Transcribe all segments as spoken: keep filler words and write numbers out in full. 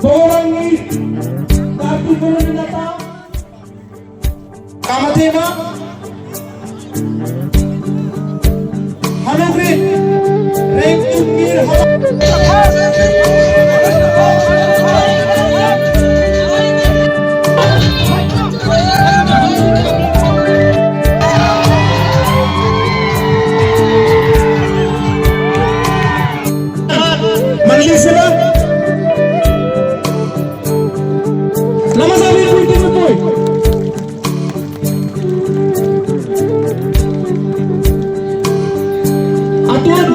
Bogorani Darti Koloni Neta Kamathema Hamugri Rengchukmir Hama Manli sila. Lama sabi pun tini pun. Atuan.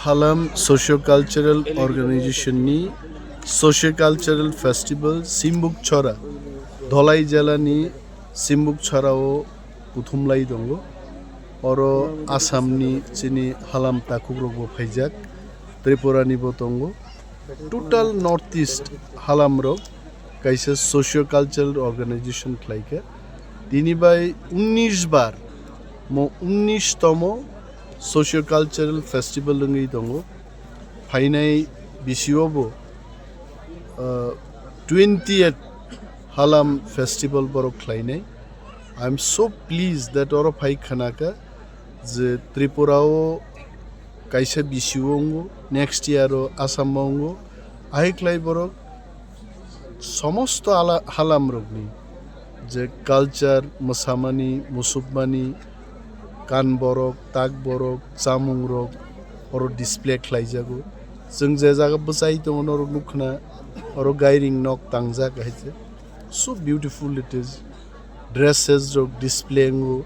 Halam Socio-Cultural Organization ni Socio-Cultural Festival Simbukchora, Dholai jela ni Simbukchora o kuthumlai tongo. Oro Assam ni chini halam takhuk rok bo phaijak, Tripura ni bo tongo. Total North East halam rok kaisa socio-cultural organization khlaikha. Tini bai unnish bar, mo unnish tomo socio-cultural festival wngwi tongo. Phainai bisio bo, uh, twentieth Halam festival borok khlainai. I am so pleased that oro phai khnakha je Tripura o kaisa bisio wngo, next year o Assam o wngo. Ahai khlai borok somosto ala-, halam rokni je culture, mwsamani, musukmani, kan borok, tak borok, chamung rok oro display khlaijago. Chwng je jaga bwchai tongo norok nukkha na, oro gairing nok tangjak hai se. So beautiful it is. Dresses rok display wngo,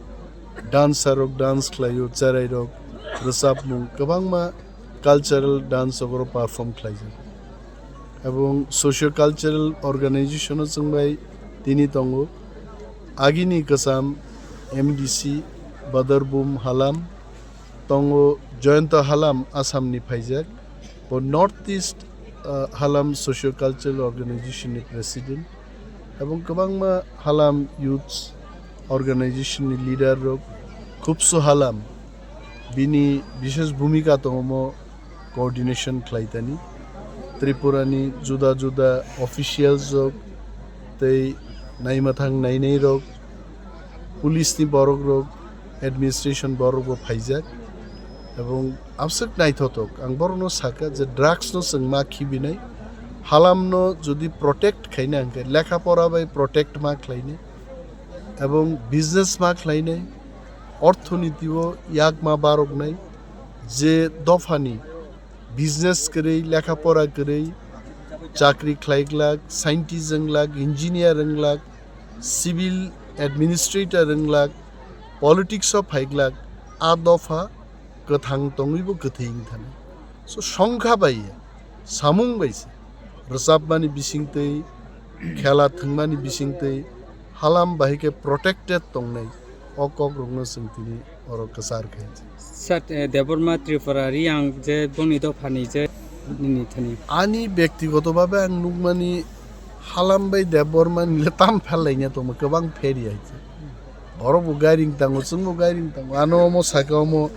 dancer rok dance khlaio, cherai rok rwchapmung kwbangma cultural dance rok oro perform khlaijak. Ebong socio cultural organization o chwng bai tini tongo. Agini kwcham M D C Badarbum Halam, tongo Joyanta Halam, Assam ni phaijak. Bo North East, uh, Halam Socio Cultural Organization ni president. Ebong kwbangma Halam Youth Organization ni leader rok, Khubsu Halam, bini bishesh bhumika tongo mo coordination khlaitani. Tripura ni juda juda officials rok tei naimathang nainai rok, police ni borok rok, administration borok bo phaijak. Ebong abswk naithothok, ang borokno sakha je drugs no chwng ma khibinai, halam no jodi protect khaina hwnkhe lekha pora bai protect ma khlainai, ebong business ma khlainai, orthoniti o yak ma baroknai, je dophani business kwrwi, lekha pora kwrwi, chakri khlai glak, scientist wng glak, engineer wng glak, civil administrator wng glak, politics o phai glak, a dopha kwthang tongwi bo kwthwi wng thani. So, songkha bai ya, samung bai se, rwchapmani bisingtwi, khela thwngmani bisingtwi, halam bahai khe protected tongnai, o kokrokno chwng tini oro kwchar khainai. Sir, eh, Debbarma Tripura Reang je boni dophani je nini thani. Ani bektigoto bhabe ang nukmani halam bai Debbarma ni le tam phel laina tongma kwbang pheri hai se. Borok bo gairing tango, chwng bo gairing tango. Ano omo saka omo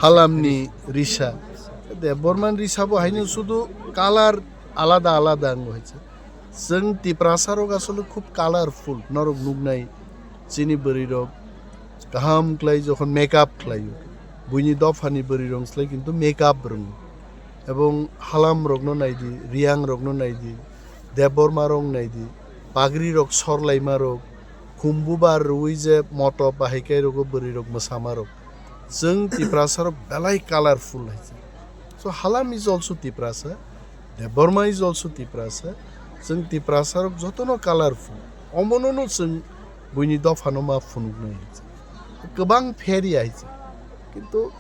halam ni risa. Debbarma ni risa bo haino sudu color alada alada ango hai se. Chwng Tiprasa rok asole khub colorful, norok nuknai chini bwrwi rok kaham khlai jokhon makeup khlaio, buini dophani bwrwi rok slai kintu makeup rwngo. Ebong halam rokno naidi, Reang rokno naidi, Debbarma rok naidi, pagri rok sorlaima rok, khumbu bar rwui je moto bahai kai rogo bwrwi rok mwsama rok. Chwng Tiprasa rok belai colorful hai se. Halam is also Tiprasa, Debbarma is also Tiprasa. Chwng Tiprasa rok jotono colorful. Omono no chwng buini dopha no ma phunuknai. Kwbang pher ya hai se. Kintu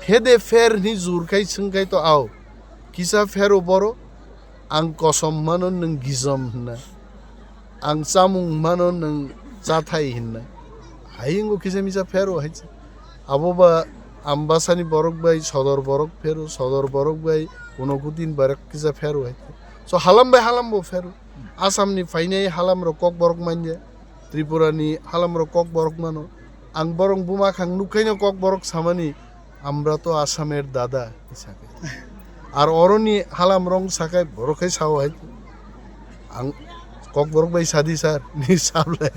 phede pher ni jur khai chwng khai to ao. Kisa phero boro ang kosom mano nwng gijom hinna. Ang chamung mano nwng chathai hinna. Hai wngkha kisa misa phero hai se. Abo ba Ambasani borok bai sodor borok phero, sodor borok bai kuno kutin borok kisa phero hai se. So halam bai halam bo phero. Assam ni phainai halam rok kok borok manya. Tripura ni halam rok kok borok mano. Ang borok buma khang nukhaino kok borok samani, "Amra to Assamer dada," hinwi sakai. Ar oroni halam rong sakai borok khai sao hai. Ang kok borok bai sadi sir, ni sablai.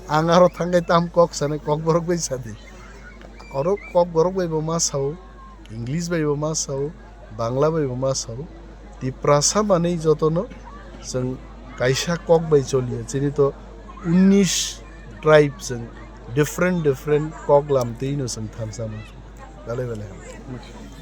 Ang aro thangkai tam kok sanai kok borok bai sadi. Oro kok borok bai bo ma sao, English bai bo ma sao, Bangla bai bo ma sao. Tiprasa manwi jotono chwng kaisa kok bai choliya. Chini to unnish tribe chwng different different kok lam twi no chwng thansa ma. Belai belai hambai.